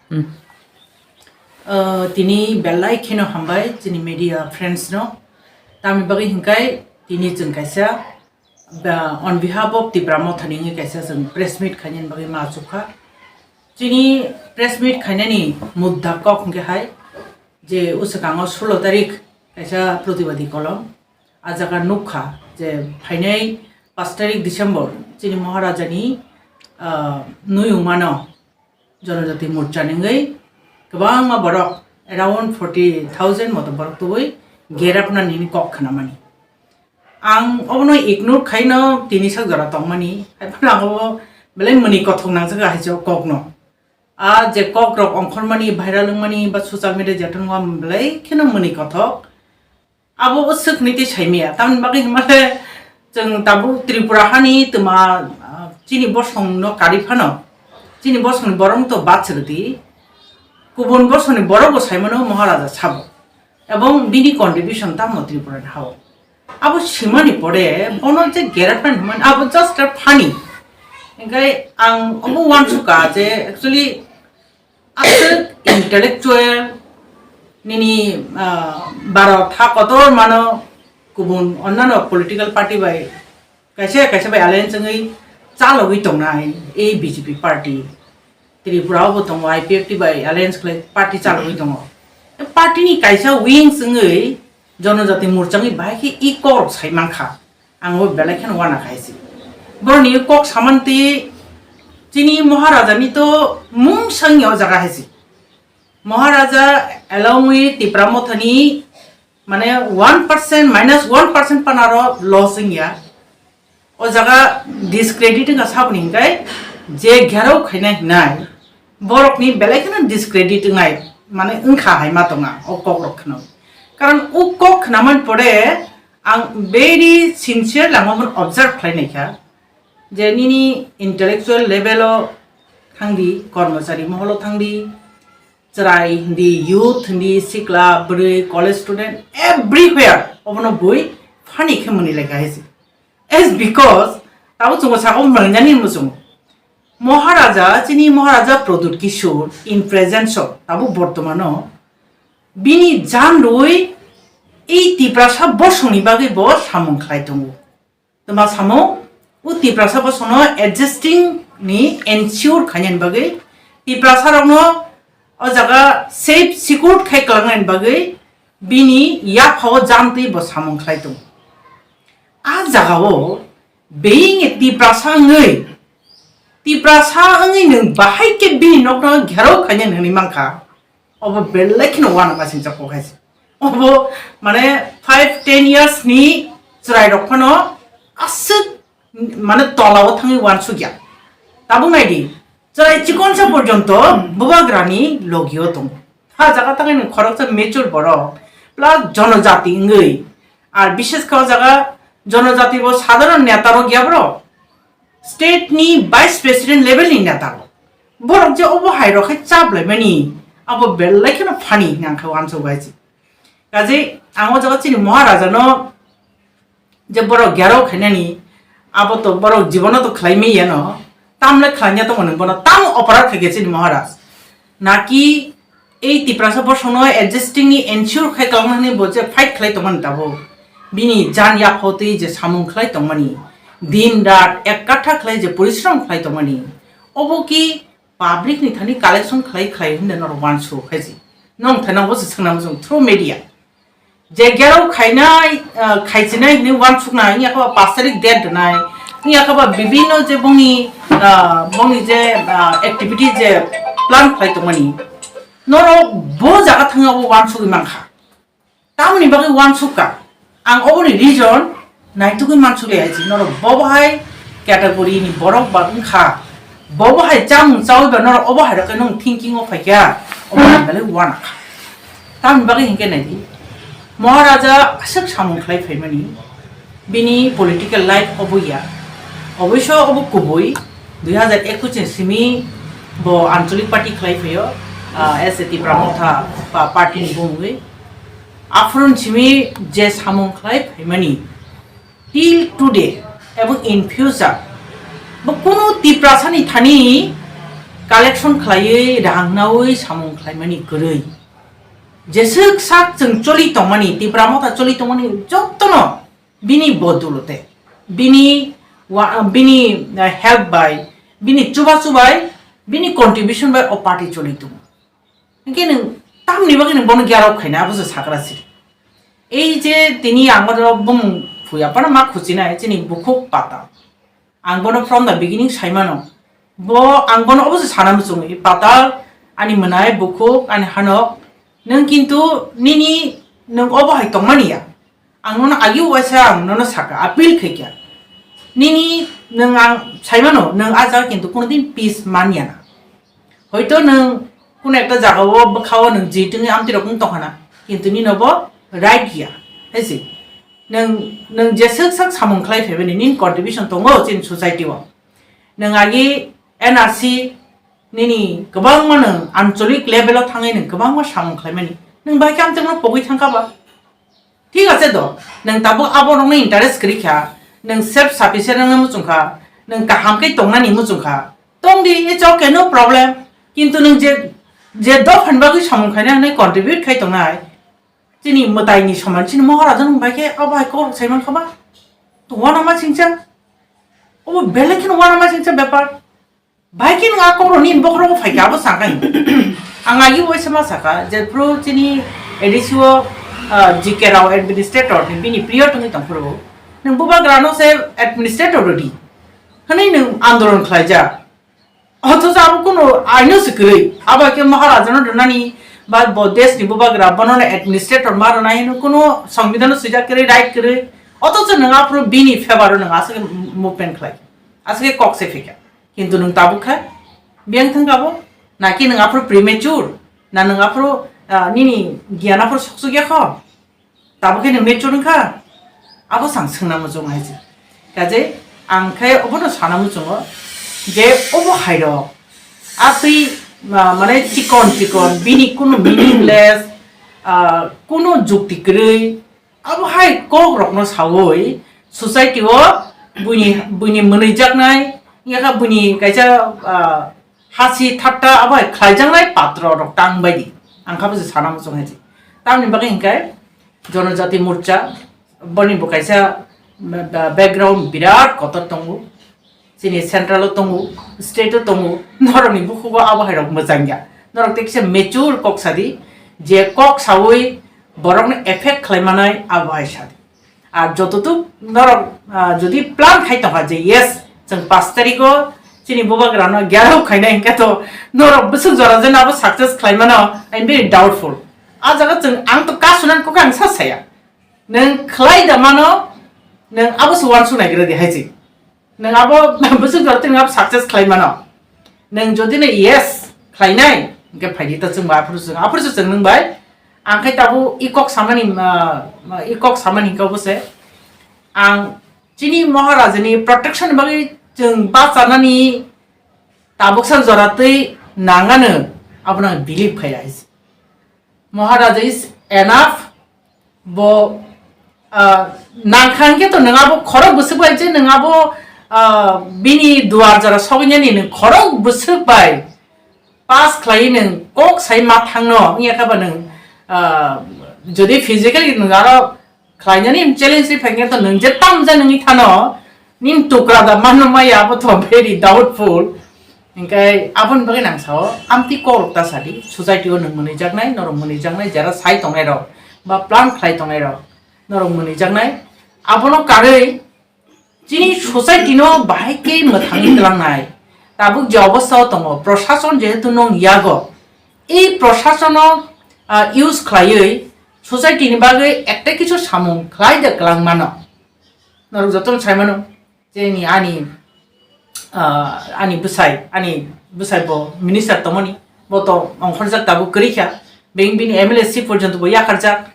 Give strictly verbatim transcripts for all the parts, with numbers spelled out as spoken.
Hmm. Uh, tini belai kheno hambai chini media friends no. Tamni bagwi hinkai tini chwng kaisa, ba, on behalf of Tipra Mothani wngwi kaisa chwng press meet khainani bagwi ma chukha. Chini press meet khainani mudda kok hwnkhe hai je uswkango sulo tarik kaisa protibadi kolom. A jaga nukha je phainai pash tarik December chini Maharajani, ah, nuyungmano Janajati Morcha ni wngwi kwbangma borok, around forty thousand moto borok tubui gerapna nini kok khnamani. Ang obono ignore khaino tini sak jora tongmani, haiphano ang obo belai mwnwi kothok nangjak hai se o kokno. A je kok rok ongkhormani, viral wngmani ba social media jeto nungma belai kheno mwnwi kothok. Abo o swk ni tei saimaya. Tamni bagwi hwnmale chwng tabuk Tripura hani twma, ah, chini bosong no kari phano, chini bosong ni borok to bad swrwdi, kubun bosong ni borok bo saimano Maharaja sabo. Ebong bini contribution tamo Tripura ni hao. Abo simani pore bono je gerapna hwnmani abo just a funny. Hingke ang obo uansukha je actually aswk intellectual nini, ah, Bharat ha kotor mano kubun onnano political party bai kaisa kaisa bai alliance wngwi chalogwi tongnai ei B J P party. Tripura o bo tongo I P F T bai alliance khlai party chalogwi tongo. Party ni kaisa wings wngwi Janajati Morcha wngwi bahai khe i kok rok sai mankha. Ang bo belai kheno uana khai se. Boroni kok samantwi chini Maharaja ni to mung sangya o jaga hai se. Maharaja along with Tipra Motha ni mane one percent, minus one percent panaro loss wngya. O jaga discredit wngkha saboni hinkai je gherao khainai hinai borokni belai kheno discredit wngnai mane wngkha hai ma tonga o kok rok kheno. Karon o kok khnamani pore ang very sincerely ang omono observe khlai naikha je nini intellectual level o thangdi, kormochari moholo thangdi, chwrai hindi, youth hindi, sikla, bwrwi, college student, everywhere obono bui funny khe mwnwi lai kha hai se. As because tabuk chwngno saka o mwngnani hinwi chwngo. Maharaja, chini Maharaja Pradyut Kishore in presence o tabuk bortomano bini jan rwi ei Tiprasa bosongni bagwi bo samung khlai tongo. Twma samung, o Tiprasa bosongno adjusting ni ensure khainani bagwi, Tiprasa rokno o jaga safe secured khai kwlangnani bagwi bini yaphao jantwi bo samung khlai tongo. A jagao being a Tiprasa wngwi, Tiprasa wngwi nwng bahai khe bini nokno gherao khainani hwnwi mankha. Obo belai kheno uanama singcha kok hai se. Obo mane five ten years ni chwrai rok phano aswk mane tola o thangwi uansukya. Tabuk nai di, chwrai chikonsa porjonto bubagra ni logi o tongo. Ha jaga thangwi nwng khoroksa mature borok plus jonojati wngwi. Ar bishes khe o jaga jonojati bo sadharon neta rok ya bro. State ni vice president level ni neta rok. Borok je obo hai rok khai chap lai mani, abo belai kheno funny hwnwi ang khe uansuk bai se. Kaje ang o jaga chini Maharaja no je borok gherao khainani, abo to borok jibono to khlai manya no, tamle khlai ya tongo nwng bono, tamo operate khai khe chini Maharaj. Naki ei Tiprasa bosongno adjusting ni ensure khai kwlangma hwnwi bo je fight khlai tongmani tabuk. Bini jan yaphao twi je samung khlai tongmani, din rat ek katha khlai je porishrom khlai tongmani, obo ki public ni thani collection khlai khlai hwnwi norok uansuk hai se. Nong thai nang bo se swngnang through media. Je gherao khainai, ah, khaichinai hwnwi uansuknai, wngya khe ba pash tarik date rwnai, wngya khe ba bibinno je bongni, ah, bongni je, ah, activity je plan khlai tongmani, norok bo jaga thangwi abo uansugwi mankha. Tamoni bagwi uansukha, ang oboni reason naitugwi mansukya hai se, norok bobo hai category ni borok ba wngkha, bobo hai chamung chawi ba norok obo hai rokhe nwng thinking o phaikha, obo hai belai uanakha. Tamoni bagwi hinkhe naidi, Maharaja aswk samung khlai phaimani, bini political life obo ya. Oboiso obo kubui, dui hazar ekush ni simi bo Anchalik party khlai phaio, ah, S A Tipra Motha pa-, party ni bumungwi. Aphuru ni simi je samung khlai phaimani, till today ebong in future bo kunu Tiprasa ni thani collection khlaiwi rang nawi samung khlaimani kwrwi. Jeswk sak chwng choli tongmani, Tipra Motha choli tongmani jotono bini bodulote, bini wa-, bini, eh, help bai, bini chubachu bai, bini contribution bai o party choli tongo. Hinkhe nwng tamni bagwi nwng bono gyarok khaina abo se sakra se. Ei je tini ang bono bumung phuya phano ma khuchinai chini bukhuk Patal. Ang bono from the beginning saimano. Bo ang bono obo se sana muchungo, "Patal, ani mwnai, bukhuk, ani hanok, nwng kintu nini nwng obo hai tongmani ya. Ang nono agi uaisa ang nono saka, appeal khaikha. Nini nwng ang saimano, nwng a jaga kintu kono din peace manya na. Hoito nwng kono ekta jaga o bwkha o nwng jitwngwi amtwi rok wng tongkha na, kintu nini obo right ya." Hai se. Nwng, nwng jeswk sak samung khlai phaimani, nini contribution tongo chini society o. Nwng agi N R C nini kwbangma nwng anchalik level o thangwi nwng kwbangma samung khlaimani. Nwng bai khe amtwino pogwi thangkha ba? Thik ache do, nwng tabuk abo rokno interest kwrwi kha, nwng self sufficient wngna muchung kha, nwng kaham khe tongnani muchung kha, tong di, it's okay, no problem. Kintu nwng je, je dophani bagwi samung khainai hwnwi contribute khai tongnai, chini mwtaini soman, chini Moharaja nwng bai khe abo hai kok sai mankha ba? To uanama singcha, obo belai kheno uanama singcha bepar. Bai khe nwng a kok rokni bokhorogo phai kha, abo sakha hinwi. Ang agi uaisa ma sakha, jephru chini A D C o, ah, G K Rao administrator ni bini priyo tongwi tongphuru. Nwng bubagra no se administrator rwdi. Hwnwi nwng andolon khlaijak. Othocho abo kunu aino se kwrwi. Abo khe Maharaja no rwnani ba bo desh ni bubagra bono no administrator ma rwnai hwnwi kunu songbidhan o swijak kwrwi, right kwrwi. Othocho nwng aphuru bini favor o nwng aswk movement khlai. Aswk kok se phika. Kintu nwng tabuk kha, biyang thang kha bo, naki nwng aphuru premature, na nwng aphuru, ah, nini giyan aphuru soksuk ya kho, tabuk khe nwng mature wng kha, abo sang swngna muchung hai se. Kaje ang khe obono sana muchungo je obo hai rok, atwi, ah, mane chikon chikon, bini kunu meaningless, ah, kunu jukti kwrwi, abo hai kok rokno sawi society o buini, buini mwnwijaknai, yakha buini kaisa, ah, hasi thatta abo hai khlaijaknai patro rok tang bai di. Ang kha bwse sana muchung hai se. Tamni bagwi hinkhe Jonojati Morcha boni bo kaisa ba-, ba-, background birat kotor tongo. Chini central o tongo, state o tongo, norokni bukhugo abo hai rok mwchang ya. Norok tei kisa mature kok sadi, je kok sawi borokno effect khlai manai abo hai sadi. Ar jototuk norok, ah, jodi plan khai tongkha je yes, chwng pash tarikh o chini bubagrano gyarok khainai hinkhe to norok bwswk jora jeno abo success khlai mano, I am very doubtful. A jaga chwng ang to ka sunan kok ang sa saya. Nwng khlai da mano, nwng abo se uansuk naigra di hai se. Nwng abo bwswk jora tei nwng abo success khlai mano. Nwng jodi no yes khlainai, hinkhe phaidi ta chwng bai aphuru chwng, aphuru se chwng nwng bai. Ang khai tabuk i kok samani, ah, i kok samani hinkhe obo se. Ang chini Maharajani protection bagwi chwng bachanani tabuksa jora tei nangano, abono ang believe khai hai se. Maharaja is enough. Bo, ah, nangkha hwnkhe to nwng abo khorok bwswk bai je nwng abo, ah, bini duar jora sogwinani nwng khorok bwswk bai pass khlaiwi nwng kok sai ma thangno wngya khe ba nwng, ah, jodi physically nwng aro khlainani challenge ri phaikhe to nwng je tam ja nungwi thano, nini tukra da mano maya abo to very doubtful. Hinkhe aboni bagwi nang sao, amtwi kok rok ta sadi, society o nwng mwnwi jaknai, norok mwnwi jaknai, jera sai tongnai rok, ba plan khlai tongnai rok, norok mwnwi jaknai. Abono karwi chini society no bahai khe mwthangwi twlangnai. Tabuk je obostha o tongo, prosason jehetu nwng yago, ei prosason no, ah, use khlaiwi society ni bagwi ekta kisu samung khlai de kwlang mano. Norok jotono sai mano, je ni ani, ah, ani bwsai, ani bwsai bo minister tongmani, bo to ongkhorjak tabuk kwrwi kha, being bini M L A seat porjonto bo yakharjak.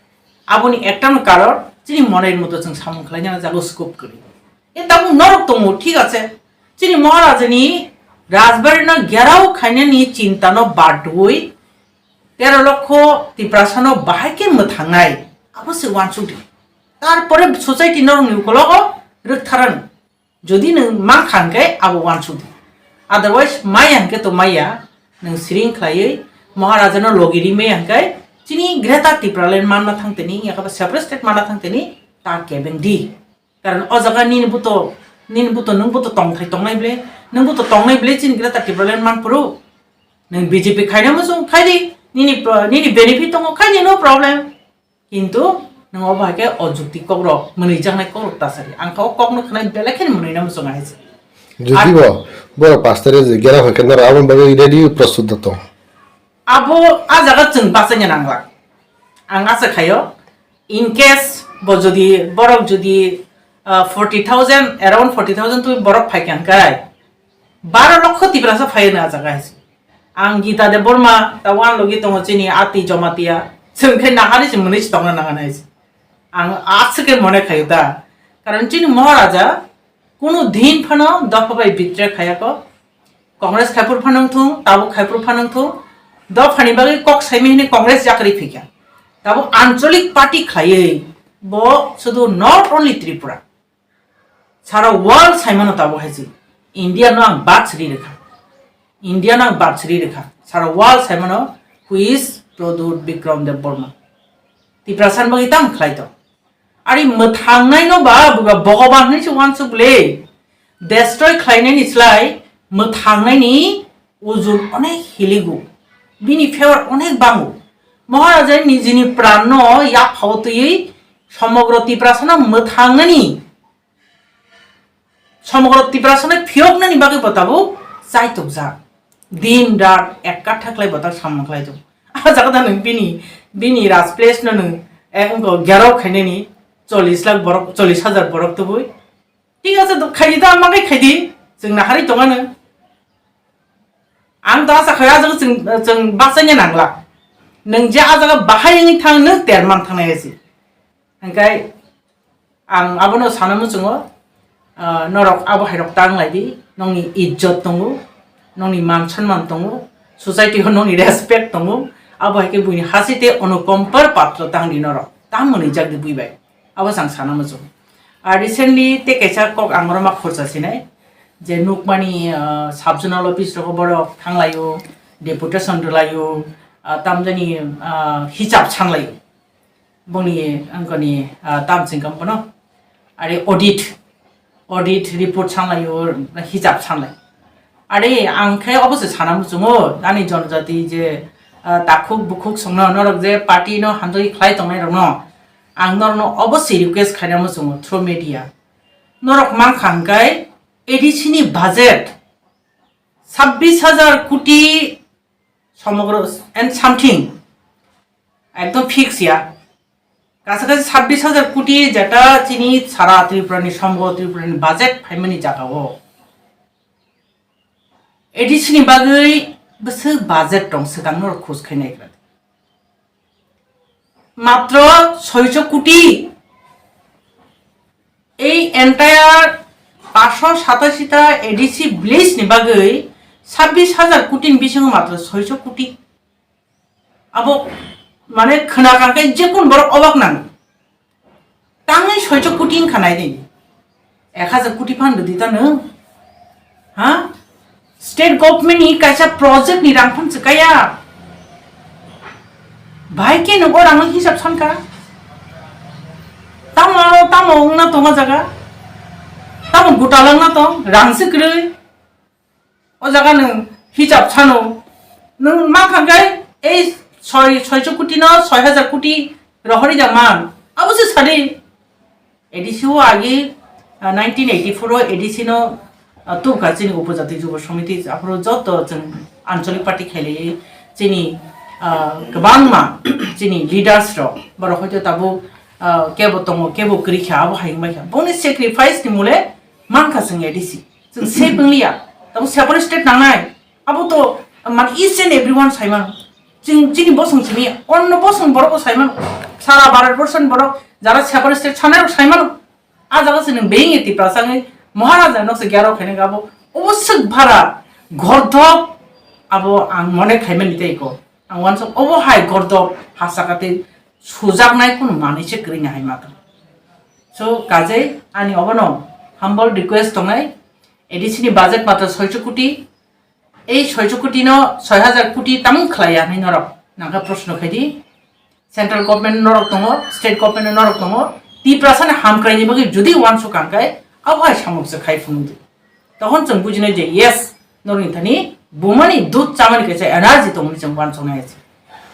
Aboni ekta no karon chini monai moto chwng samung khlaina jago scope kwrwi. E tabuk norok tongo, thik ache. Chini Maharajani Rajbari no gherao khainani chinta no badwi tero lokho Tiprasa no bahai khe mwthangnai. Abo se uansuk di. Tarpore society norokni ukologo rwktharano. Jodi nwng mankha hwnkhe abo uansuk di. Otherwise, maya hwnkhe to maya, nwng siring khlaiwi Maharaja no logi ri maya hwnkhe chini Greater Tipraland manna thang tini, yakaba separate state manna thang tini, ta kebeng di. Karon o jaga nini buto, nini buto, nwng buto tongthai tongnai ble, nwng buto tongnai ble chini Greater Tipraland man phuru. Nwng B J P khaina muchung khai di, nini pro-, nini benefit tongo khai di, no problem. Kintu nwng obo hai khe o jukti kokrok, mwnwi jaknai kokrok ta sari. Ang kha o kokno khwnai belai kheno mwnwi na muchung hai se. Jodi Ar- bo, borok pastor je gera hoi khe noro aboni bagwi ready prostut da tong. Abo a jaga chwng bachaina nanglak. Ang asa khaio, in case bo jodi, borok jodi, ah, forty thousand, around forty thousand twi borok phai kha hwnkhe, baro lokho Tiprasa phai hwnwi a jaga hai se. Ang Gita Debbarma, ta uan logi tongo chini Ati Jamatia. Chwng khe nahari se mwnwi se tongna nanganai se. Ang aswk khe mone khaio da. Karon chini Maharaja kunu din phano dopha bai betray khayako. Congress khaiphur phano wngthung, tabuk khaiphur phano wngthung. Dophani bagwi kok saimani hwnwi Congress yakri phikha. Tabuk ancholik party khlaiwi bo sudu not only Tripura. Sara world saimano tabuk hai se. India no ang bad sri rekha. India no ang bad sri rekha. Sara world saimano who is Pradyut Bikram Debbarma. Tiprasa ni bagwi tang khlai to. Ari mwthangnai no ba buga Bhogoban hinwi se uansuk le. Destroy khlainani slai mwthangnani ujun onek hiligo. Bini favor onek bango. Maharaja nijini pran no yaphao twiwi somogro Tiprasa no mwthangnani Somogro Tiprasa no phiyoknani bagwi bo tabuk chaitokjak. Din rat ekka thaklai bo ta samung khlai tongo. A jaga da nwng bini, bini raj place no nwng, eh, wngko gerok khainani chollish lakh borok, chollish hajar borok tubui. Thik ase, do khaidi da, ma khe khaidi, chwng nahari tongano. Ang to asa khai a jaga chwng, chwng bachaina nangla. Nwng je a jaga bahai wngwi thang, nwng terman thangnai ase. Hingkai ang abono sana muchungo, ah, norok abo hairok tang lai di, nongni ijjot tongo, nongni man sonman tongo, society o nongni respect tongo, abo hai khe buini hasi te onukompar patro tang di norok, tam mwnwi jak di bui bai, abo chang sana muchungo. Ar recently te kaisa kok ang oro ma khorsa sinai, je nukmani, ah, sub zonal office rogo borok thang laio, deputation rw laio, ah, tamjani, ah, hisab san laio. Boni angkoni, ah, tam chingkam bono. Are audit, audit report sanlaio, hisab sanlai. Are ang khe obo se sana muchungo, ani jonojati je, ah, takhuk bukhuk songno, norok je party no hamjagwi khlai tongnai rokno, ang norokno obo se request khaina muchungo through media. Norok mankha hwnkhe A D C ni budget sabbish hajar koti somogro and something, ekdom fix ya. Kaisa kaisa sabbish hajar koti jeta chini sara Tripura ni, somogro Tripura ni budget phaimani jaga o A D C ni bagwi bwswk budget tong swkang norok khoj khainai kra. Matro soicho koti. Ei entire paanshsho satashi ta A D C village ni bagwi sabbish hajar koti ni bisingo matro soicho koti. Abo mane khwna kangkhe jekun borok obak nang. Tangwi soicho koti wngkha nai di. Ek hajar koti phan rwdi ta nwng? Ha? State government ni kaisa project ni rang phan swkaya. Bahai khe nwng o rang no hisab sankha? Tamo aro tamo wngna tongo jaga? Tamo gutala wngna tong? Rang se kwrwi. O jaga nwng hisab sano. Nwng ma kha khe ei soi, soicho koti no soi hajar koti rohori da man. Abo se sadi. A D C o agi, ah, nineteen eighty-four o A D C no, ah, tubkha chini Upojati Jubo Samiti, aphuru joto chwng Anchalik Party khailaiwi chini, ah, kwbangma chini leaders rok, borok hoito tabuk, ah, kebo tongo, kebo kwrwi kha, abo hai wngbai kha. Boni sacrifice ni mole mankha chwng A D C. Chwng safe wngliya. Tabuk separate state nangnai. Abo to, man, each and everyone saimano. Chwng chini bosong simi, onno bosong borok bo saimano. Sara Bharat borso ni borok jara separate state sanai rok saimano. A jaga se nwng being e Tiprasa wngwi Maharaja no se gyaro khainai abo. Obo swk bara gordok abo ang mone khaimani tei ko. Ang uansuk obo hai gordok hasa kate sujaknai kunu manwi se kwrwini hai matwng. So kajei ani obono humble request tongnai, A D C ni budget matwr soicho koti, Ei soicho koti no soi hajar koti tamung khlaiya hinwi norok nangkha proshno khaidi. Central government norok tongo, state government norok tongo. Tiprasa ni hamkrai ni bagwi jodi uansuk kangkai, abo hai samung se khai phunukdi. Tohon chwng bujinai je yes, norokni thani bumani dud chamani kaisa energy tongmani chwng uansuknai se.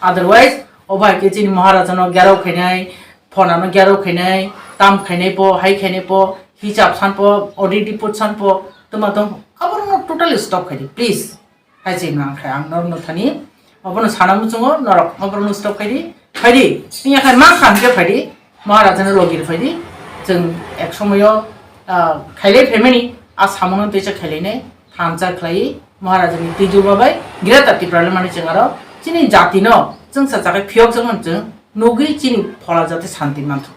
Otherwise, obo hai khe chini Maharaja no gerao khainai, phona no gerao khainai, tam khainai po, hai khainai po, hisab san po, audit report san po, tuma tong, aborok no totally stop khaidi, please. Hai se nang khai ang norokno thani, obono sana muchungo norok obono stop khaidi, phaidi, tini khai ma kha hwnkhe phaidi, Maharaja no logi phaidi, chwng ek somoyo, ah, khailai phaimani, a samono teisa khailainai, thansa khlai, Maharaja ni twijlma bai, Greater Tipraland mani chwng aro, chini jati no, chwngsa chakhai phiyok chwngmani chwng, nugwi chini phola jate santi manthok.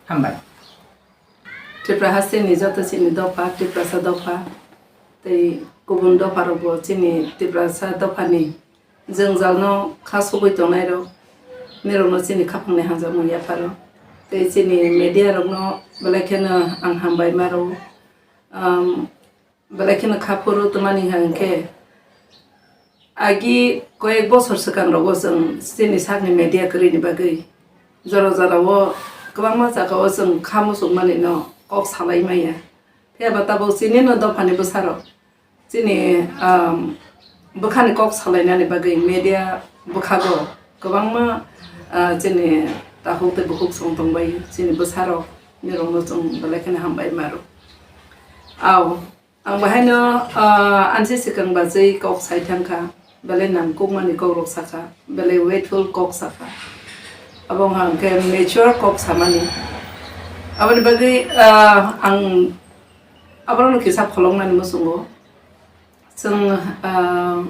Hambai. Tripura hasteni joto chini dopha, Tiprasa dopha, tei kubun dopharokbo chini Tiprasa dophani jwngjalno kha sogwi tongnairok, nirokno chini khaphangni hamjakmung yapharo. Tei chini media rokno belai kheno ang hambai maro. Um, Belai kheno kha phuru twmani hwnkhe, agi koyek bosor swkang rogo chwng chini sakni media kwrwini bagwi jora jorao kwbangma jagao chwng kha muchungmani no kok salai maya. Phiya ba tabuk chini no dophani bwsarok chini, um, bwkhani kok salainani bagwi media bwkhago kwbangma, uh, chini takhuk tei bukhuk chwng tongbai chini bwsarok nirokno chwng belai kheno hambai maro. Au. Ang bahaino, ah, ansi swkang bachwi kok sai thangkha, belai nangkukmani kokrok sakha, belai weightful kok sakha. Abo wngkha hwnkhe mature kok samani. Aboni bagwi, ah, ang aborokno kisa kholoknani muchungo. Chwng, ah,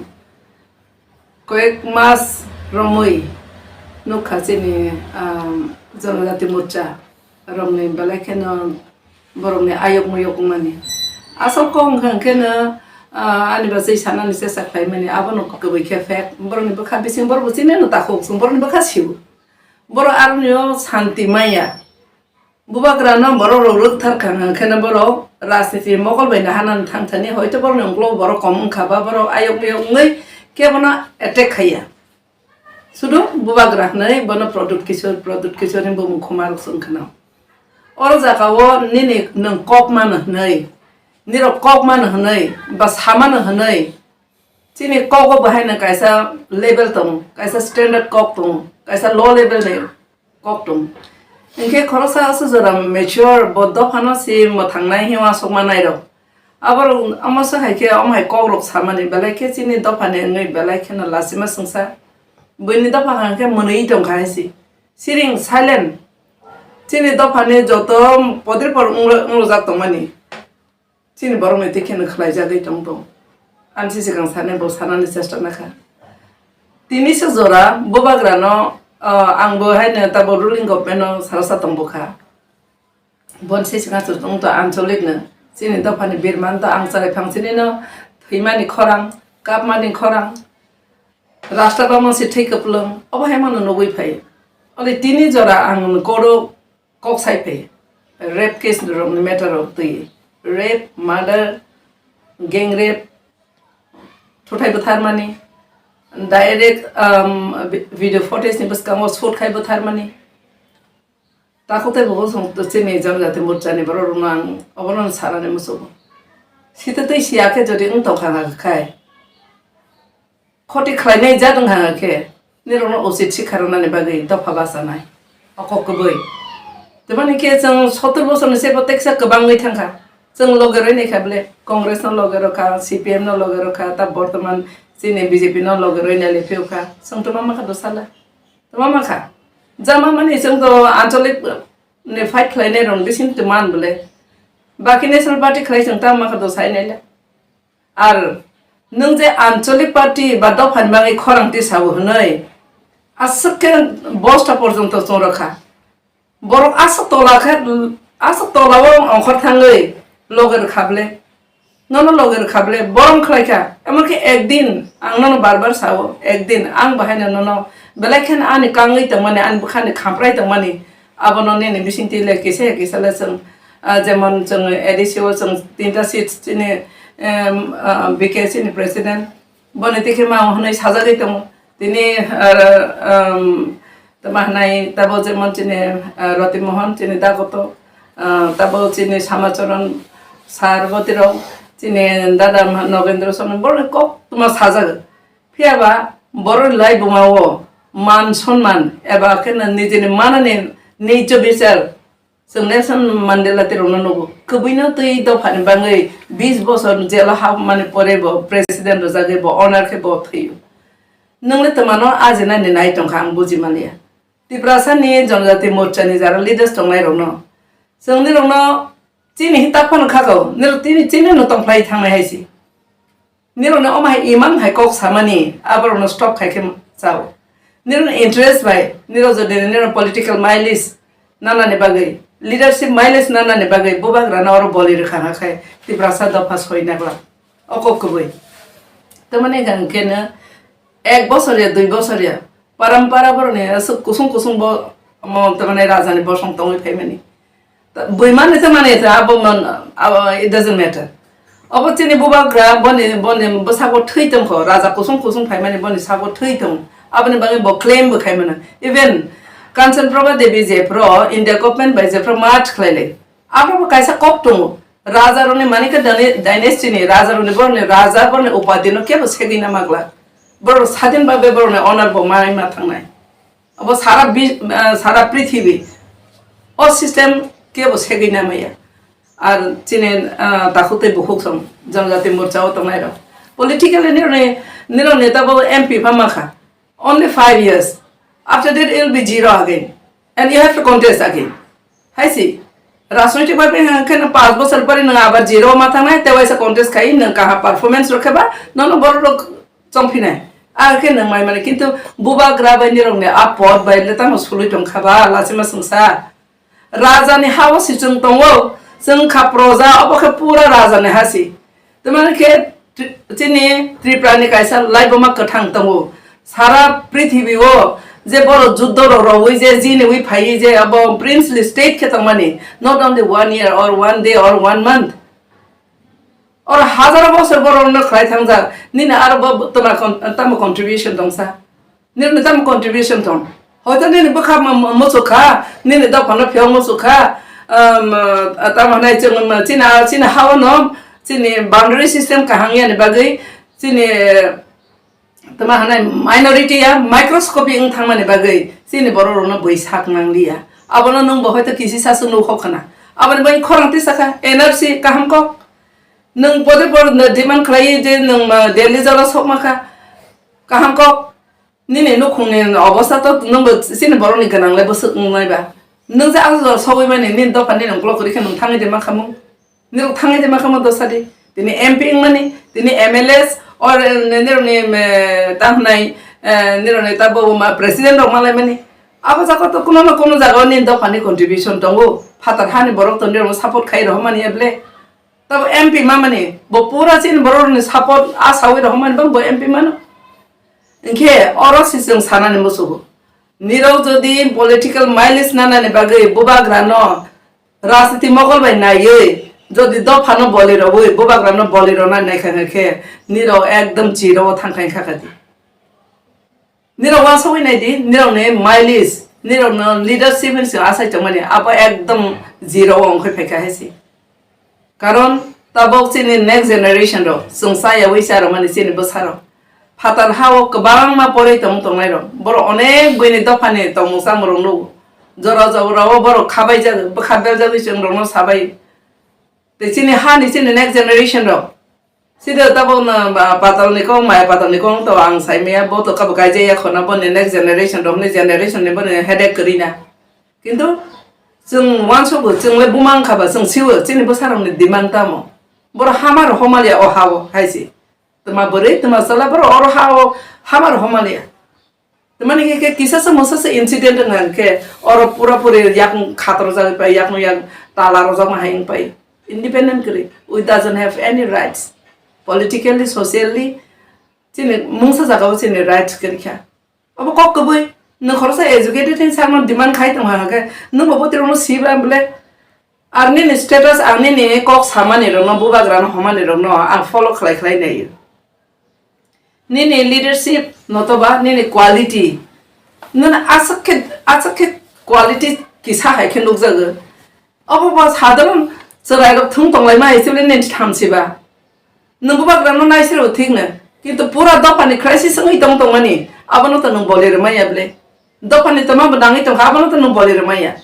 Koyek mas romwi nukha chini, um, Janajati Morcha romni belai kheno borokni ayok muyok wngmani. Asol kok wngkha hwnkhe no, uh, ani bachwi sanani chesta khlaimani, abono kwbwi khe fact. Borokni bwkha bising borokbo chini no takhuk, chwng borokni bwkha sio. Borok aroni o santi maya. Bubagrano borok rok rwkthar kha, hwnkhe no borok rajniti mokol bai no hanani thang thani, hoito borokni ungkulugo borok kom wngkha ba borok ayok miyok wngwi kebono attack khaiya. Sudu bubagra hwnwi bono Pradyut Kishore, Pradyut Kishore hinwi bumung khuma rok se wngkha no. Oro jaga o nini nwng kok mano hwnwi, nirok kok mano hwnwi, ba samano hwnwi, chini kok o bo haino kaisa level tongo, kaisa standard kok tongo, kaisa low level ni kok tongo. Hinkhe khoroksa aswk jora mature bo dophano se mwthangnai hinwi aswk manai rok. Aborok omo se hai khe omo hai kok rok samani belai khe chini dophani wngwi belai kheno lachima swngsa. Buini dopha hwnkhe mwnwi tongkha hai se. Siring silent. Chini dophani joto podri por wnglo-, wnglojak tongmani. Chini borokni twi kheno khlaijagwi tong tong. Ani se swkang sanai bo sanani chesta nakha. Tini se jora bubagrano, ah, ang bo haino tabo ruling government no sara sa tong bukha. Bon se swkang se tong to ancholik no. Chini dophani birman to ang charai phang chini no thwimani khorang, kapmani khorang. Rasta bamon se thwi kwplwng. Obo hai mano nugwi phai. Ole tini jora ang koro kok sai phai. Rape case rokni matter rok twi. Rape, murder, gang rape, thuthai bwtharmani, direct, um, vi-, video footage ni bwskango shoot khai bwtharmani. Takhuk tei bukhuk song chini Janajati Morcha ni borok rokno ang obono sanani muchungo. Sita tei siya khe jodi wng tongkha khai. Khoti khlainai jat wngkha khe, nirokno uchit sikha rwnani bagwi dopha bachanai. O kok kwbwi. Tamani khe chwng sottor bosorni sebo teksa kwbangwi thangkha. Chwng loge rwi naikha bwle, Congress no loge rwkha, C P M no loge rwkha, ta bortoman chini B J P no loge rwi nai le phiyokha. Chwng tongma mankha dosala. Tongma mankha. Jama mani chwng to ancholik ni fight khlainai rokni bising tongma bwle. Baki National Party khlai chwng tamo mankha dosai nai le. Ar nwng je ancholik party ba dophani bagwi khorang tisao hwnwi aswk khe bosta porjonto chongrokha. Borok aswk tola khe, aswk tolao ongkhor thangwi loge rwkha bwle. Nono loge rwkha bwle, borom khlaikha. Emon khe ekdin ang nono bar bar sao, ekdin ang bahaino nono belai kheno ani kangwi tongmani, ani bwkhani khamprai tongmani, abono nini bisingtwi le kisa ya kisa le chwng, ah, jemon chwng A D C o chwng tinta seat chini em, ah, B K C ni president, boni tikhe ma hwnwi sajagwi tongo. Tini, ah, em, tama hwnai tabo jemon chini, ah, Roti Mohan, chini Dagoto, ah, tabo chini Samacharan sir, botirok, chini dada Nogendra Sono, borok kok tuma sajagwi. Phiya ba borok lai buma o man sonman eba khe nijini manani nijjo bichar, chwng Nelson Mandela tirokno nugo. Kwbwino twi dophani bagwi bis bosor jelo habmani pore bo president rwjagwi bo honor khe bo thwiyo. Nwng le twmano ajinani nai tongkha, ang buji manliya. Tiprasa ni Jonojati Morcha ni jara leaders tongnai rokno, chwng nirokno chini hita phano khakao, nirok tini chini no tongphlai thangnai hai si. Nirokni omo hai imang hai kok samani, aborokno stop khai khe chao. Nirokni interest bai, nirok jodi nirok political mileage nanani bagwi, leadership mileage nanani bagwi, bubagrano oro boli rwkha kha khai, Tiprasa dopha soi nagla. O kok kwbwi. Tamani hwnkhe no ek bosor ya, dui bosor ya, parampara borokni aswk kusung kusung bo, omo tamani rajani bosong tongwi phaimani. Bui mani se mani se, abo man, abo, it doesn't matter. Obo chini bubagra boni, boni bwsako thwi tongkho, raja kusung kusung phaimani boni sabo thwi tong. Aboni bagwi bo claim bo khaimano. Even Kanchan Prabha Devi jephru India government bai jephru merge khlailai. Abo bo kaisa kok tongo. Raja rokni Manikya dyna-, dynasty ni raja rokni borokni raja borokni upadi no kebo segwi na magla. Borok sadin bagwi borokni honor bo mai ma thangnai. Abo sara bi-, ah, sara prithibi o system kebo segwi na maya. Ar chini, ah, takhuk tei bukhuk song Janajati Morcha o tongnai rok. Politically nirokni, nirok neta bo M P pha makha. Only five years. After that, it will be zero again. And you have to contest again. Hai si. Rajnoitik bhabe hwnkhe no panch bosor pore nwng abar zero ma thangnai, tei waisa contest khai nwng kaham performance rwkhe ba, nono borok rok chongphinai. Ar khe nwng mai mani, kintu bubagra bai nirokni a pod bai le tamo sului tongkha ba, lachima swngsa. Rajani ha o si chwng tongo, chwng kha proja, obo khe pura rajani ha si. Tamani khe Tri-, chini Tripura ni kaisa laibuma kwthang tongo. Sara prithibi o je borok juddo rok rogwi je jiniwi phaiwi je abo princely state khe tongmani, not only one year or one day or one month. Oro hazaro bosor borok no khlai thangjak, nini aro bo tamo con-, tamo contribution tongsa? Nini tamo contribution tong? Hoito nini bwkha ma-, ma-, muchuk kha, nini dophano phiyok muchuk kha, um, uh, tamo hwnai chwng, um, chini, chini ha-o no, chini boundary system kaham yani bagwi, chini, tamo hwnai minority ya microscopic wng thangmani bagwi, chini borok rokno bui sak nang liya. Abono nwng bo hoito kisi sasu nukho khna. Aboni bagwi khorang tisa kha, N R C kaham kok. Nwng pode por demand khlai je nwng, uh, Delhi jora sokma kha, kaham kok. Nini nukhungni obostha to nwngbo chini borokni gwnangle bwswk wngnai ba. Nwng je aswk sogwi mani, nini dopha nini uklok kwrwi khe nwng thangwi de ma khamung? Nirok thangwi de ma khamung dosa di? Tini M P wngmani, tini M L As, or, eh, nirokni, eh, tamo hwnai, eh, nirokni tabuk ma president rok malaimani. Abo jaga to kuno na kuno jaga o nini dophani contribution tongo. Phatar hani borok to nirokno support khai rohormani ya ble? Tabo M P mamani, bo pura chini borokni support asawi rohormani bang bo M P mano. Hinkhe oro se chwng sanani muchungo. Nirok jodi political mileage nanani bagwi bubagrano rajniti mokol bai naiwi, jodi dophano boli rogwi bubagrano boli rona naikha khe, nirok ekdom zero o thangkha kha di. Nirok uansugwi nai di, nirokni mileage, nirokno leadership hinwi se asai tongmani, abo ekdom zero o wngkhe phaikha hai se. Karon tabok chini next generation rok, chwng chayawi charwmani chini bwsarok. Phatar ha-o kwbangma porwi tong tongnai rok. Borok onek buini dophani tongmung chamung rok nugo. Jora jora o borok khabaijak, bwkha berjagwi chwng rokno sabai. Tei chini hani chini next generation rok. Sida tabok no, ba, patal ni kok, maya patal ni kok to ang sai maya, bo to kabo kaijaya khona, bo ni next generation rok ni generation ni bo ni headache kwrwi na. Kintu chwng uansukgo, chwng le buma wngkha ba, chwng siwo, chini bwsarokni demand tamo? Borok hamar homaliya o ha-o hai se. Twma bwrwi, twma chwla borok oro ha-o hamar homaliya. Twmani khe, khe kisa se mosa se incident wngkha khe oro pura puri yakung khator jagwi pai, yakung yak tala rojak ma hai wng pai. Independent kwrwi. We doesn't have any rights. Politically, socially, chini mungsa jaga o chini rights kwrwi kha. Obo kok kwbwi, nwng khoroksa educated hinwi sakno demand khai tongkha hwnkhe, nwng bo bwtwi rokno swi ba bwle, Ar nini status, ang nini kok samani rokno, bubagrano homani rokno ang follow khlai khlai naio. Nini leadership notoba nini quality. Nini aswk khe, aswk khe quality kisa hai khe nukjago. Obo bo sadharon chwrairok thung tonglaima hai chwle nini thamsiba. Nwng bubagrano naisiro thikno. Kintu pura dophani crisis wngwi tong tongmani. Abono to nwng boli rwmaya ble. Dophani tongma bo nangwi tongkha, abono to nwng boli rwmaya.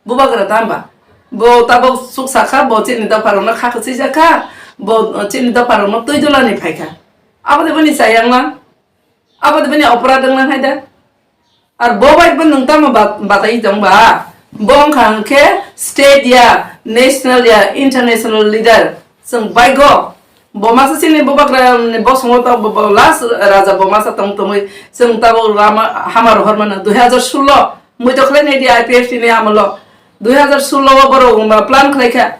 Bubagra tamba. Bo tabok suk sakha, bo chini dopharokno kha kwchwi jakha, bo chini dopharokno twi dulani phaikha. Abo de bini chayang lang. Abo de bini oporad wng lang hai da. Ar bo bai bo nwng tamo ba-, batai tong ba? Bo wngkha hwnkhe state ya, national ya, international leader. Chwng baigo. Bo masa chini bubagra ni bosongo to bo, bo last raja bo masa tong tongwi chwng tabok lama hama rohor mano dui hazar sullo. Mui to khlai nai di I P F T ni amolo. Dui hazar sullo o borok plan khlai kha.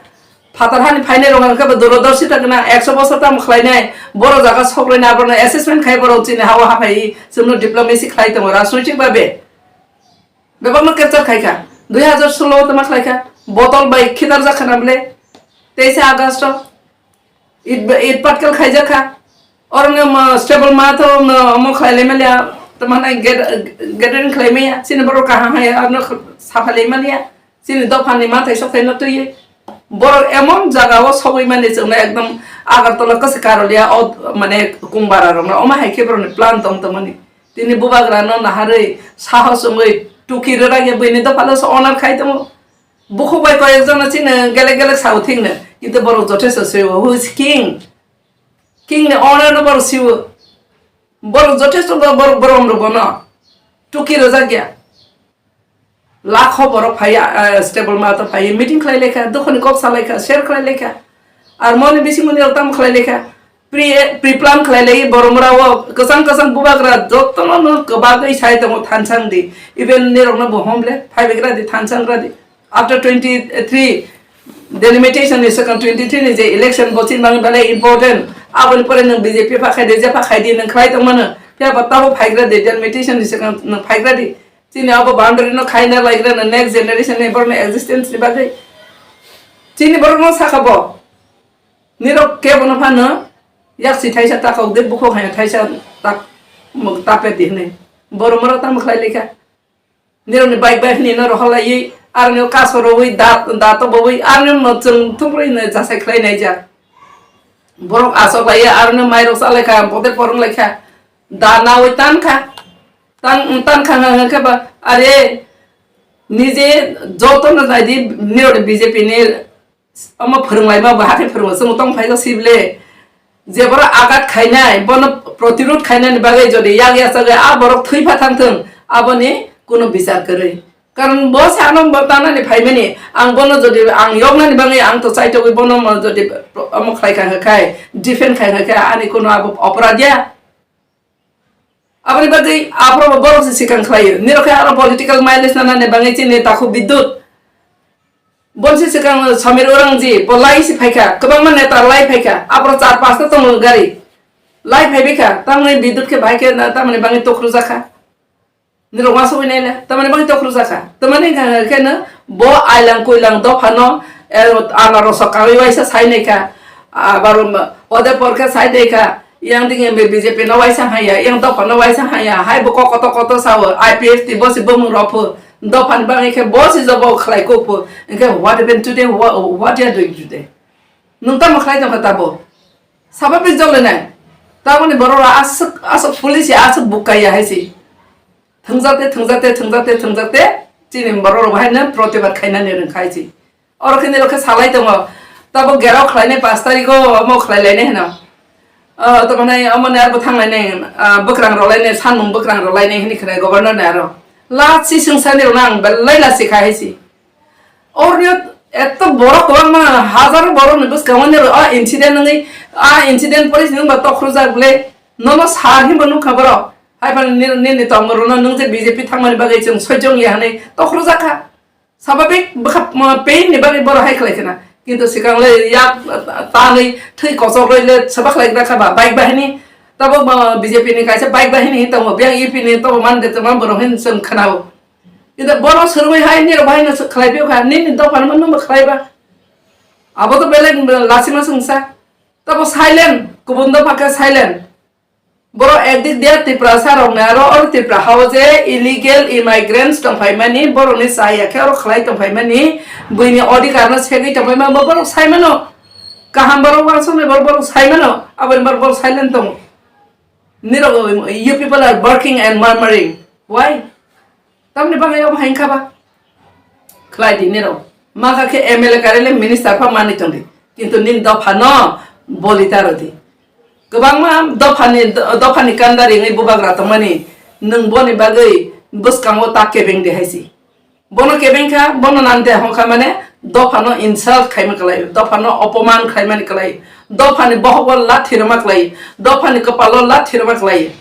Phatar hani phainai rok hwnkhe bo dorodorsita gwnang, ekso bosor tamo khlainai, borok jaga sokrainai, aborokno assessment khai borok chini ha-o haphai chwngno diplomacy khlai tongo rajnoitik babe. Bebakno capture khai kha. Dui hazar sullo o tama khlai kha. Botol bai khitar jak khana bwle. Teisa August o. It, it patkal khaijak kha. Oro no mo stable ma to mo, mo khlai lai manya. Tama nai get-, gathering khlai manya. Chini borok kaham hai arno sapha lai manya. Chini dophani mathai sokthai no twiwi borok emon jaga o sogwi mani chwngno ekdom Agartala kwchwk Karoliya o mane Kungbara rokno omo hai khe borokni plan tong tongmani. Tini bubagra no naharwi sahos wngwi tuki rwrak ya buini dophano se honor khai tongo. Bukhuk bai koyek jona chini gelek gelek sao thikno, kintu borok jothesto se o, who is king? King ni honor no borok siwo. Borok jothesto bo-, borok borom rok bono tuki rwjak ya. Lakho borok phai, ah, stable ma to phai, meeting khlai lekha, dukhoni kok sa lekha, share khlai lekha. Ar moni bisi moni rok tam khlai lekha. Pre, pre plan khlai lai borok mura o kwchang kwchang bubagra jotono no kwbagwi sai tongo thansang di. Even nirok no bo hom le phai begra di thansang gra di. After twenty-three delimitation ni second twenty-three ni je election bo chin bang bale important. Aboni pore nang B J P pha khai di, je pha khai di nang khlai tong mano. Phiya bo tabo phai gra di delimitation ni second nang phai gra di. Chini abo boundary no khaina laigra na next generation ni borokni existence ni bagwi. Chini borok no sakha bo. Nirok kebo no phano yak si thaisa takok de bukhok hai thaisa tak tape di hne. Borok mora tamo khlai lekha. Nirok ni bike bai hni no rohor lai ar ni kaso roi da da to boi ar ni mo chung thumroi ne jasai khlai nai ja. Borok asok lai ar ni mai rok sa lekha bote porong lekha. Da nawi tan kha. Tan, tan kha hwnkhe ba, are, nije joto no nai di, nirok ni B J P ni omo phwrwnglaima bo hakhe phwrwngo, chwng tong phai khe sibile. Je borok agat khainai, bono protirod khainani bagwi jodi yak yachagwi a borok thwi pha thang thung, aboni kuno bichar kwrwi. Karon bo se ano bo tanani phaimani, ang bono jodi ang yoknani bagwi ang to chaitogwi bono mo jodi omo khlai kha khai, defend khai kha khai, ani kuno abo oporad ya. Aboni bagwi aphuru bo borok se sikang khlaio. Nirok khe aro political mileage nana ni bagwi chini takhuk Bidyut. Bonsi sikang Samir Urangji, bo lai si phaikha. Kwbangma neta lai phaikha. Aphuru char pasta tongo gari. Lai phaibai kha. Tamni Bidyut khe bahai khe na, tamni bagwi tokhru jakha. Nirok ma sogwi naile. Tamni bagwi tokhru jakha. Tamni khe no bo ailang kuilang dophano, eh, ana rosok kawi waisa sai naikha. Abar ode por khe sai naikha. Yang ding B J P no waisa haya, yang dopha no waisa haya, hai bo kok koto koto sao, I P F T bo si bumung rok phu, dopha ni bagwi khe bo si jobo khlai kok phu, hwnkhe what happened today, what, what you are doing today? Nwng tamo khlai tongkha tabo? Sababik jole nai, taboni borok rok aswk, aswk police ya, aswk bukai ya hai si. Thwngjate, thwngjate, thwngjate, thwngjate, chini borok rok bahai no protibad khainani rwngkha hai si. Oro khe nirok khe salai tongo. Tabuk gerao khlainai pash tarikh o omo khlai lainai hino. O, tamo nai omo ni arbo thang lainai, ah, bwkrang rok lainai, sanmung bwkrang rok lainai hini khnai governor ni aro. Last si swngsa nirok no ang belai last si khai hai si. Orni eto borok kwbangma hajaro borok ni bwskango nirok a incident wngwi, a incident pore si nwng ba tokhorjak ble. Nono sar hinba nukha borok. Hai phano nini, nini tongmung rok no nwng je B J P thangmani bagwi chwng sojong ya hinwi tokhorjak kha. Sababik bwkha, uh, pain ni bagwi borok hai khlai khna. Kintu swkang le yak, uh, tanwi thwi kochok rwi le swba khlai gra kha ba bike bahini. Tabuk, uh, B J P ni kaisa bike bahini hin tongo, biyang U P ni tongo man de tongma borok hin chwng khna-o. Kintu bono swrwngwi hai nirok bahai no khlai phiyok kha, nini dopha no mano bo khlai ba. Abo to belai lachima sungsa. Tabo silent, kubun dopha khe silent. Borok ekdik dia Tiprasa rokni aro or Tripura hao je illegal immigrants tongphaimani, borokni chaya khe oro khlai tongphaimani, buini odhikar no segwi tongphaima, bo borok saimano. Kaham borok wansuknai borok, borok saimano, aboni borok, borok silent tongo. Nirok, you people are barking and murmuring. Why? Tamni bagwi obo hai wngkha ba? Khlai di nirok. Ma kha khe M L A karele minister pha manwi tong di. Kintu nini dopha no boli ta rw di. Kwbangma dophani, dophani kandari wngwi bubagra tongmani. Nwng boni bagwi bwskango ta kebeng di hai si. Bono kebeng kha, bono nante hong kha mane dophano insult khaima kwlai, dophano opoman khaimani kwlai, dophani bohogo lathi rwma kwlai, dophani kwpalo lathi rwma kwlai.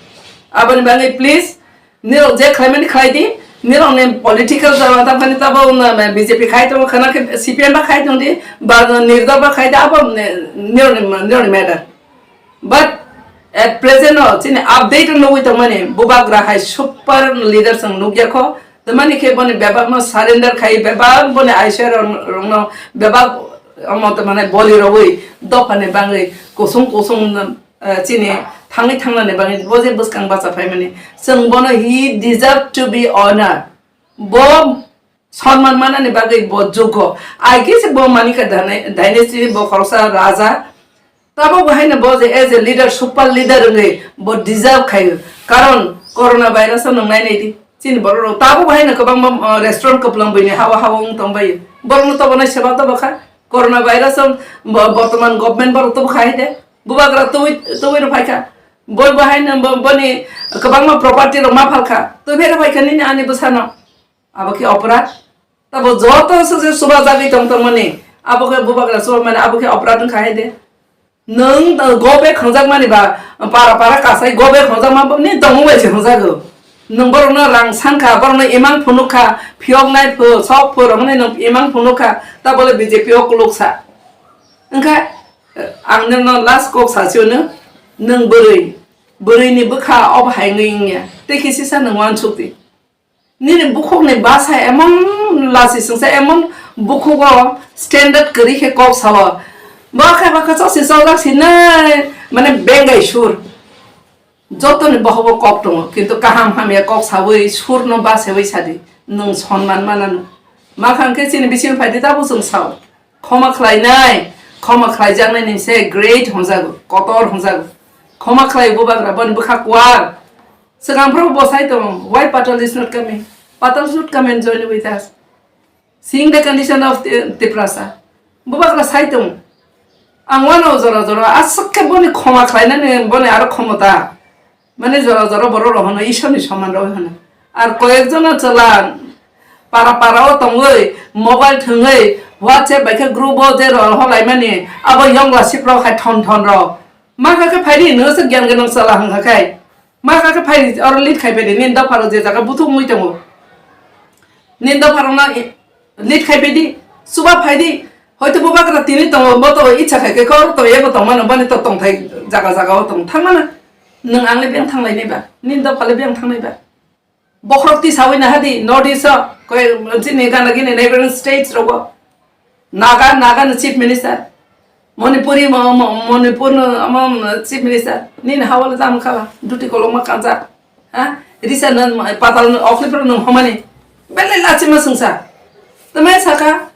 Aboni bagwi please, nirok je khlaimani khlai di, nirokni political jora tamkhani tabo, um, B J P khai tongo, khana khe C P M ba khai tong di, ba nirdol ba khai di, abo, um, nirokni, nirokni matter. But at present o chini update o nugwi tongmani, bubagra hai super leaders ang nukya kho. Tamani khe boni bebak no surrender khai, bebak boni aisha rok, rokno bebak omo to mane boli rogwi dophani bangwi kusung kusung, eh, chini thangwi thangnani bangwi bo je bwskang bacha phaimani. Chwng bono he deserve to be honor. Bo Sonman manani bagwi bo jukgo. Ai khe se bo manikha dynasty bo khoroksa raja. Tabuk bo haino bo je as a leader, super leader wngwi bo deserve khaio. Karon corona virus o nwng nai nai di. Chini borok rok tabuk bo haino kwbangma, uh, restaurant kwplwng buini hawa hawa wng tong baio. Borok no tobo nai seba tobo kha. Corona virus o bo-, bortoman government borok tobo khai de. Bubagra tubui, tubui rw phai kha. Bo bo haino bo-, boni kwbangma property rok ma phal kha. Tubui rw phai kha nini ani bwsano. Abo khe oporad. Tabo joto se je chuba jagwi tong tongmani, abo khe bubagra chuba mani, abo khe oporad wngkha hai de. Nwng go bag hwnjakmani ba, para para kasai go bag hwnjakma bo ni tongmung bai se hwnjago. Nwng borokno rang sankha, borokno imang phunukha, phiyok nai pho, sok pho rok hwnwi nwng imang phunukha, ta bole B J P o kuluksa. Wngkha, ang nwngno last kok sasi hwno, nwng bwrwi, bwrwini bwkha obo hai wngwi wngya, tei khe sisa nwng uansuk di. Nini bukhukni bwsa emon lasi singsa, emon bukhugo standard kwrwi khe kok sao. Bo khe bakha chok si chojak si nai, mane bengai sur. Jotoni bohogo kok tongo, kintu kaham hamya kok sawi surno basewi sadi, nwng sonman manano. Makhang khe chini bisingo phaidi tabo chwng sao. Khoma khlainai, khoma khlaijaknai ni se great hwnjago, kotor hwnjago. Khoma khlai bubagra boni bwkha kuar. Swkang phuru bo sai tongo, why Patal is not coming? Patal should come and join with us. Seeing the condition of Ti-, Tiprasa. Bubagra sai tongo. Ang wano jora jora aswk khe boni khoma khlainani boni aro khomota. Mane jora jora borok rok hono Ishwar ni soman rok hono. Ar koyek jona chwla para para o tongwi mobile thwngwi WhatsApp bai khe group o je rol holaimani abo yongla siprok hai thon thon rok. Ma kha khe phaidi nwng se gyan gyan chwla hwnkha khai. Ma kha khe phaidi oro lead khai phaidi nini dopha rok je jaga buthuk mui tongo. Nini dopha rok no i-, lead khai phaidi, chuba phaidi. Hoito bubagra tini tongo, bo to icha khai khe kor to ebo tongmano bani to tongthai jaga jaga o tong thangmana. Nwng ang le beng thanglainai ba, nini dopha le beng thangnai ba. Bokhorok tisawi nahadi North East o, koi chini gana gini neighboring states rogo. Naga, Naga no chief minister. Manipuri mo, mo, Manipur no, mo, chief minister. Nini hawal jam kha, duty kolokma kanjak. Ha? Risa no, patal no, okhlipro no homani. Belai lachima sungsa. Tamai saka,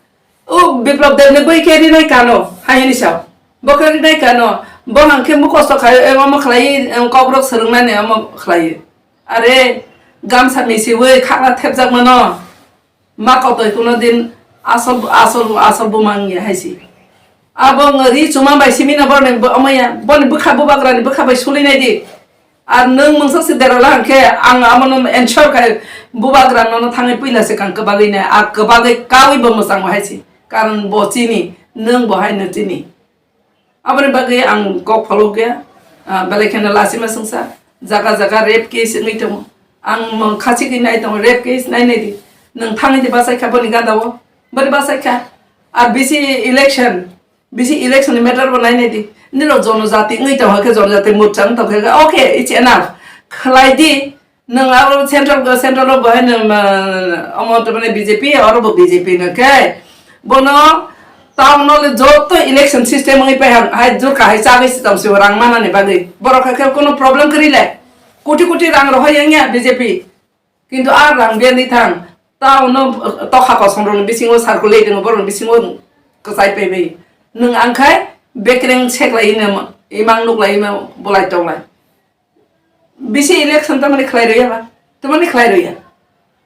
O Biplab Deb ni bui khe rinai kano, hai hini sao. Bo khe rinai kano, bo hang khe mukosto khai, emo ma khlai, em, kokrok swrwng nani emo khlai. Are, gamsa misiwi khakna thepjak mano. Ma kotoi kuno din asol, asol, asol bumang ya hai si. Abo wng ri chuma bai simi no borni bo-, omo ya, boni bwkha bubagra ni bwkha bai suli nai di. Ar nwng mungsa se derala hwnkhe ang abono ensure khai bubagra nono thangwi puila se kang kwbagwi nai, a kwbagwi kaui bo mwchango hai se. Karon bo chini, nwng bo haino chini. Aboni bagwi ang kok phalokya, ah, belai kheno lachima sungsa, jaga jaga rape case wngwi tongo. Ang mung khachigwi nai tongo, rape case nai nai di. Nwng thangwi di bachai kha boni ganda o, boni bachai kha. Ar bisi election, Bisi election ni matter bo nai nai di. Nirok jonojati wngwi tongkha khe, jonojati morcha wng tongkha khe, okay, it's enough. Khlai di, nwng aro central, central o bo hai nwng, ah, omo to mane B J P, oro bo B J P no khe. Bono Town no le joto election system wngwi pai hang, hai jur kahai chagwi si tong si rang manani bagwi. Borok hai khe kono problem kwrwi le. Koti koti rang rohoi wngya B J P. Kintu a rang biyani thang, town no, uh, tokha kosom rokni bisingo circulate wngwi borokni bisingo kwchai paibai. Nwng ang khai bekreng seklai ino, imang nuklai ino bolai tonglai. Bisi election tamani khlai rwya ba? Tamani khlai rwya.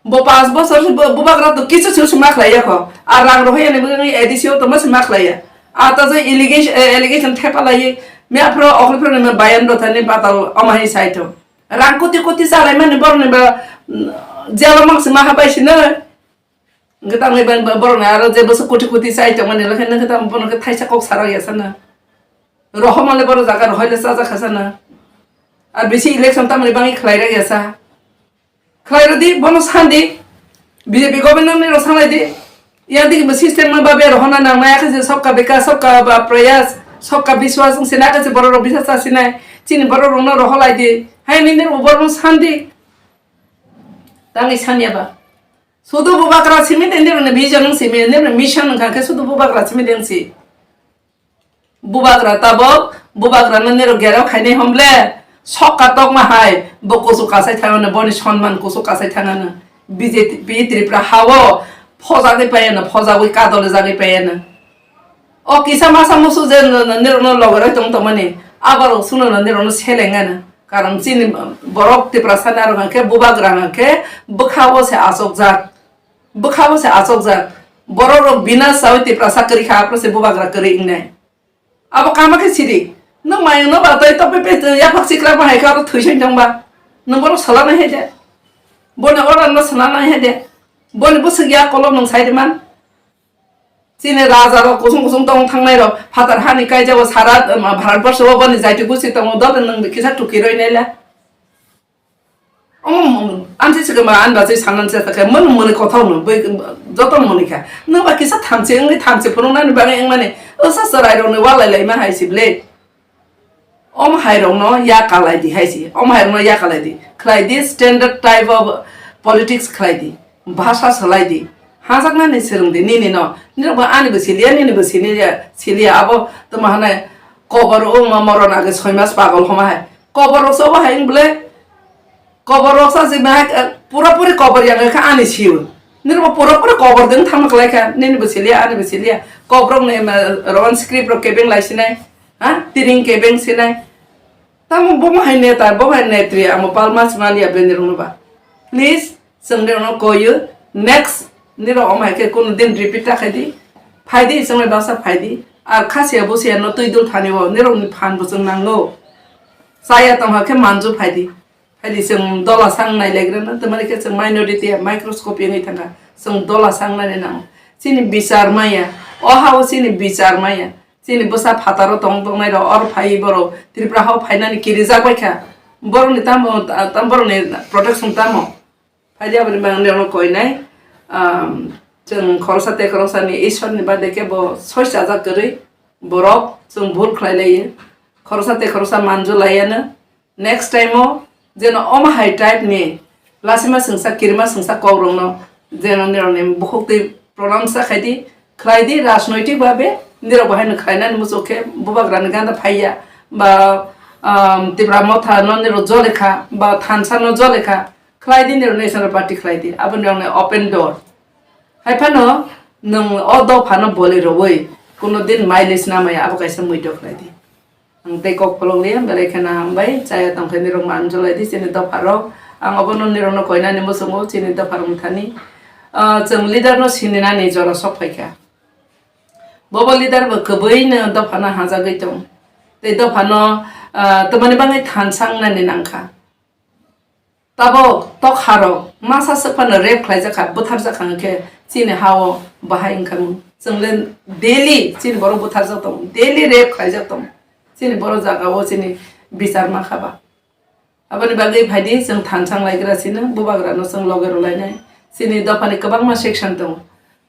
Bo panch bochor se bo, bubagra to kichu se ma khlai yakho. A rang rohoi ani bwkha A D C o to ma se ma khlai ya. A ta je allegation, eh, allegation thepa lai me aphro okol phro ni bayan do thani patal ama hi sai to. Rang koti koti salai mani borok ni ba, mm, jail o mang se ma habai sino. Hwnkhe tamo bai borokni aro je bwswk koti koti chai tongmani, hwnkhe nwng khe tamo bono khe thaisa kok sarak ya sana. Rohormale borok jaga rohorle chajak kha sana. Ar bisi election tamoni bangwi khlai rak ya sa. Khlai rwdi, bono sandi. B J P government ni rok sanglai di. Yang digi bo system ma babe rohorna nang nai, akhe je sabka vikas, sabka ba prayas, sabka vishwas wng sinai, akhe je borok rok bisa cha sinai. Chini borok rok no rohor lai di. Hai nini rok borok no sandi. Tangwi sanya ba. Sudu bubagra simi de nirokni vision wng simi, nirokni mission wngkha khe sudu bubagra simi de wng si. Bubagra tabok, bubagrano nirok gerok khainai hom ble, sokka tokma hai, bo kuchuk kasai thangano, boni sonman kuchuk kasai thangano. B J P Tripura hao phojagwi paiano, phojagwi kadolijagwi paiano. O kisa masa musu je n-, n-, nirokno logoroi tong tongmani, aborok sunono nirokno selengano. Karon chini borok Tiprasa ni aro hwnkhe bubagra hwnkhe bwkha-o se achukjak. Bwkha-o se achukjak. Borok rok bina sawi Tiprasa kwrwi kha, aphuru se bubagra kwrwi wngnai. Abo kama khe sidi. Nwng mayung no ba tei tokpe pe yaphak sikla ma hai khe aro thwi soi tong ba. Nwng bono sala nai hai de. Boni order no sala nai hai de. Boni bwswk ya kolok nwng sai de man. Chini raja rok kusung kusung tong thangnai rok phatar hani kaijao sara, um, Bharat borsho o boni jaiti gusi tongo, dole nwng kisa tuki roi nai le. Omo, omo, ani se sikama ani ba se sanan se ta khe, mani mani kotha no, bai, joto mani kha. Nwng ba kisa thamchi wngwi thamchi phunuk nani bagwi wngmani, osa chwrai rok ni walai lai ma hai si ble. Om hai rok no ya kalai di hai si. Om hai rok no ya kalai di. Khlai di standard type of politics khlai di. Bhasha salai di. Hajaknani swrwng di nini no. Nini bo ani bo siliya, nini bo siliya, siliya. Abo tamo hanai kobor o ma moron age soi mas pagol homa hai. Kobor rok so bo hai ble. Kobor rok sa si ma, eh, pura puri kobor yang kha ani siu. Nini bo pura puri kobor deng thama klai kha. Nini bo siliya, ani bo siliya. Kobor rok ni ma, Roman script rok kebeng lai sinai. Ha? Tiring kebeng sinai. Tamo bo hai neta, bo hai netri, amo palma sima liya bini rungno ba. Please, chwng de ono koyo. Next, niro om hai khe kono din repeat ta khai di. Phai di, chwng bai basa phai di. Ar khasia busia no twi dul thani o, niro ni phan bo chwng nango. Saya tong ha khe manju phai di. Phai di chwng dola sang nai legra na, tamani khe chwng minority ya, microscope yangwi thangkha. Chwng dola sang nai nango. Chini bichar maya, o ha o chini bichar maya. Chini bwsa phataro tong tongnai rok, oro phai borok Tripura hao phainani kirijak bai kha. Borokni tamo, tam borokni protection tamo? Phai di aboni bagwi norok koinai, um, chwng khoroksa tei khoroksa ni Ishwar ni bade khe bo sois chajak kwrwi borok chwng bhul khlai laio. Khoroksa tei khoroksa manju laiano. Next time o jeno omo hai type ni lasima swngsa, kirima swngsa kok rok no jeno nirok ni bukhuk twi pronounce kha khai di, khlai di, rajnoitik babe nirok bo haino khlai nani muchuk khe bubagra ni ganda phai ya ba, um, Tipra Motha no nirok jole kha ba thansa no jole kha, khlai di nirok national party khlai di, abo nirok ni open door. Hai phano nwng o dopha no boli rwui kuno din mileage na maya, abo kaisa muido khlai di. Ang tei kok pholok liya, belai kheno hambai. Chaya tong khe nirok manjulai di chini dopha rok. Ang obono nirok no koinani muchungo, chini dopha rok thani. Ah, chwng leader no sininani jora sok phai kha. Bobo leader bo kwbui no dopha no hajagwi tong. Tei dopha no, ah, tamani bangwi thansa wngnani nang kha. Tabok tokharok masa swk phano rape khlaijak kha, bwtharjak kha, hwnkhe chini ha-o bahai wngkha mung? Chwng le daily chini borok bwtharjak tongo, daily rape khlaijak tongo. Chini borok jaga-o chini bichar ma kha ba? Aboni bagwi phai di, chwng thansa wnglaigra sino, bubagrano chwng loge rwlainai. Chini dophani kwbangma section tongo.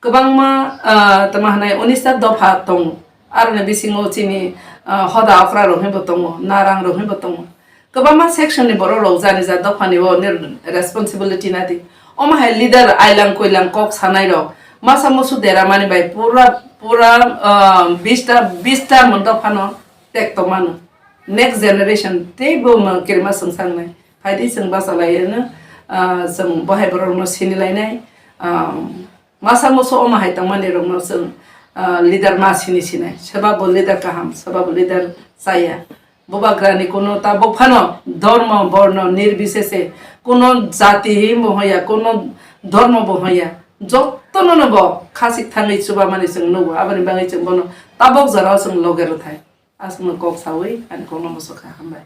Kwbangma, ah, tamo hwnai unis ta dopha tongo. Aroni bisingo chini, ah, hoda okra rok hinbo tongo, narang rok hinbo tongo. Kwbangma section ni borok rok jani ja dopha ni o nir responsibility nadi. Omo hai leader ailang koilang kok sanai rok Masa musu dera mani bai pura, pura, ah, bista, bista monto phano tek to mano. Next generation teibo ma kirima sengsangnai. Haidi seng basa lai eno, ah, seng bohai borok no sini lainai. Ah, masa musu oma hai tongmani rok no seng, ah, leader ma sini sinai. Seba bo leader kaham, seba bo leader saya. Bubagrani kuno tabuk phano dhormo, borno, nirbisese, kuno jati bo hoya, kuno dhormo bo hoya, jotono no bo khasik thangwi chubamani chwng nugo, aboni bagwi chwng bono tabuk jorao chwng loge rwthai. Aswkno kok sawi ani kokno muchukha, hambai.